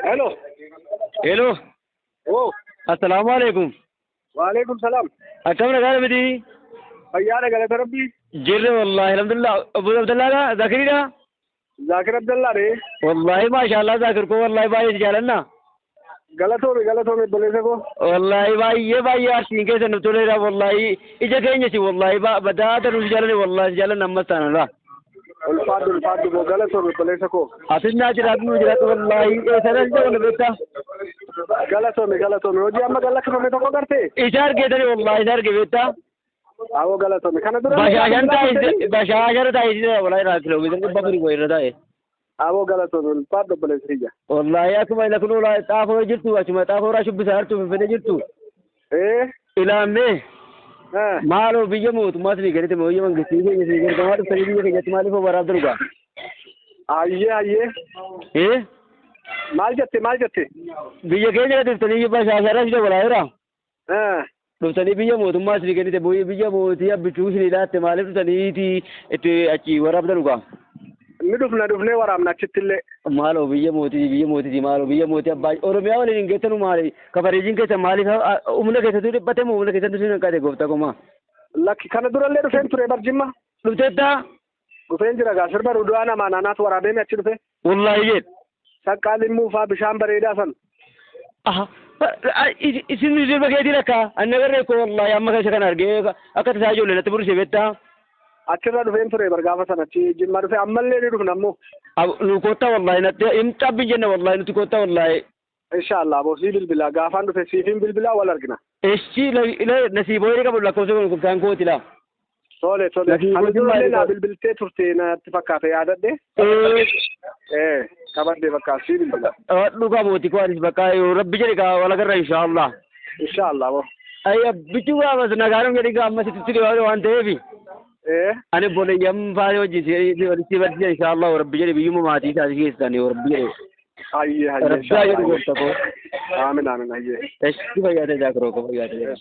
Hello. Hello. Oh. Assalaamu alaikum. Waalaikum salaam. Akkam nagaa miti? Fayyaadha, galata Rabbii. Jirre wallahi, alhamdulillah. Obbo Abdallaadha, Zakiriidha. Zaakir Abdallaa dee. Wallahi, maashaallah, Zakir koo, wallahi baay'ee si jaalanna. Galatoome, galatoome, obboleessa koo. Wallahi baay'ee baay'ee arsiin keessa nu toleera, wallahi ija keenya si, wallahi badaa nu si jaalanne, wallahi si jaalanna ammas taanarra. Ulfaadhu, ulfaadhu boo, galatoome obboleessa koo. Atis naa jiraatu, nu jiraatu, wallahi eessana si jaalanna beektaa. Galatoome, galatoome, hojii amma gallakkifame tokko gartee. Isa argeetani, wallahi isa arge beektaa. Awoo, galatoome, kana dura. Bashaashan taa'ee, bashaashara taa'ee, wallahi irraa kiiloomeetira 400 wayii irra taa'e. Awoo, galatoome, ulfaadhu obboleessa kiyya. Wallahi akkuma ila kun xaafoo jirtu, achuma xaafoo irraa shubbisaa jirtu, Finfinnee jirtu. Ee. Ilaammee. Maaloo biyya mootummaa isinii kennite, biyya mangistii keenya isinii kennite, maal dhuftanii biyya keenyatti maaliif waraabda dhugaa? Hayyee, hayyee. Ee? Maal jette, maal jette? Biyya keenya dhuftanii bashaasharra si dabalaa jira. Dhuftanii biyya mootummaa isinii kennite, biyya mootii abbichuu isinii laatte, maaliif dhuftaniiti itti achi waraabda dhugaa? Ni dhufna, dhufnee waraabna achitti illee. Maaloo biyya mootii, biyya mootiiti, maaloo biyya mootii abbaa Oromiyaa waliin hin geettanu, maali kafareejiin keessan maaliif humna keessattuu dhiphate moo humna keessattuu isin hanqate gooftaa komaa? Lakki, kana durallee dhufeen ture bar Jimma. Dhufteettaa? Dhufeen jira gaa, sirba rudu'aa namaa naanaatu waraabee achi dhufe. Wallaahi jedh. Saqqaa limmuu faa bishaan bareedaa san. Isin sirba keetiin akka anna garree koo, wallaahi amma keessa kana argee akka tasaa ijoollee natti burisee beektaa. Achirra dhufeen ture bar gaafa sana, achi Jimma dhufe, ammallee ni dhufna ammoo. Nu kottaa, wallaahi natti hin xabbin jenna, wallaahi nuti kottaa wallaahi. Inshaallah boo, sii bilbilaa, gaafaan dhufe siifin bilbilaa, wal argina. Eshi nasiiboo inni qabu lakkoofsa kun kan kooti laa. Tole, tole. Ani durallee naa bilbiltee turte natti fakkaata, yaadadhe. Ee, qabadde bakka, sii bilbila. Dhugaa mootii koo, anis bakka yoo Rabbi jedhe kaa wal agarra inshaallah. Inshaallah boo. Ayya, bichuu gaafas nagaanum jedhi gaa, amma sitti dhiyaate waan ta'eef. Ee. Ani boleeyyan faana wajjin si walitti barsiisa inshaallah, Rabbi jedhe, biyyuma maatii isaa keessan yoo Rabbi jedhe. Hayyee, hayyee. Rabbi haa jedhu gooftaa koo. Aamin, aamin, hayyee. Eshi, fayyaa ta'e, Zaakiroo koo, fayyaa ta'e.